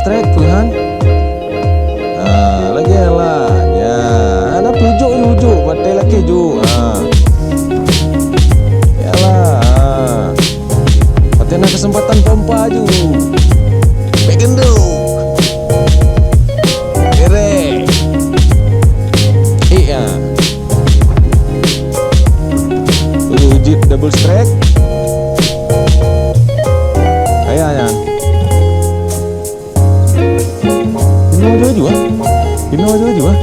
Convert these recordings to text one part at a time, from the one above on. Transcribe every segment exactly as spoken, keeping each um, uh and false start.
Strike peuhan. Ha, lagèe nyan lah. Nyan, na peujok ju, jok, batèe lakèe jok. Ha. Yalah. Ha. Watèe na keuseumpatan pompa ju. Bèk geundong. Kerek. Eh, ya. Uh, jeuet double strike. Kaya nyan. Binoe laju-laju, ah. Binoe laju-laju, ah.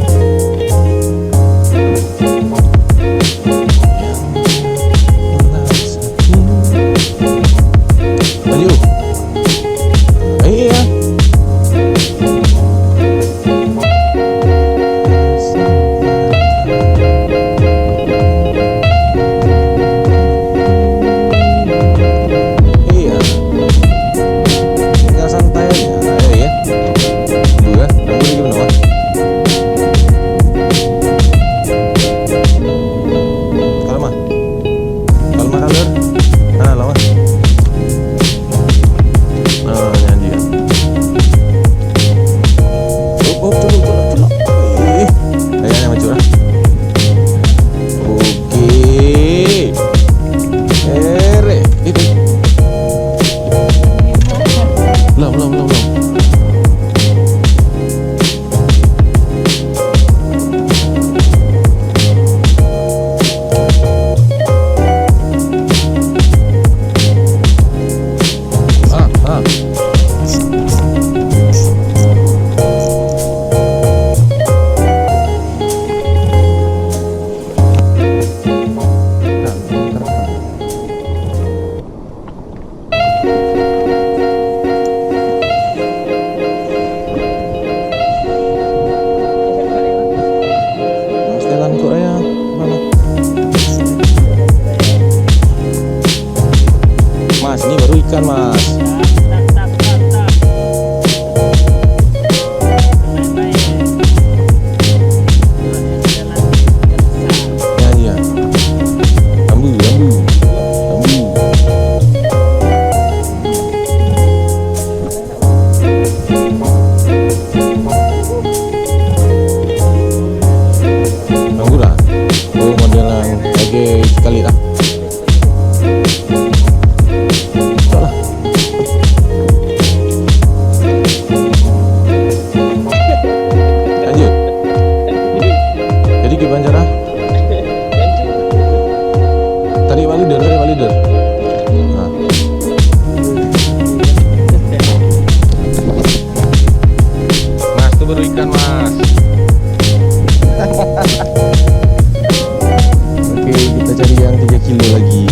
Laju. Eh, eh, ah. Iya. Tinggal santai aja. Ayo ya. Dua, dua lagi benar. Kalau mah. Kalau mah kalor. Nah, lawan. Ah, nyan dia. Hop, hop, culok, culok, culok. Eh, kayaknya maju lah. Oke. Ere, itu. Belum, belum, belum, belum. Ah, ah. Mas, jalan kok raya. Mana? Mas, ini baru ikan, Mas. Nyan, nyan. Rambu, rambu. Rambu. Rambu dah. Oh, model yang lagi sekali dah. Cok lah. Lanjut. Jadi, gimana cara? Tarik bak leader, tarik bak leader. Ha. Mas, tu baru ikan, Mas. Oke, kita cari yang tiga kilo lagi.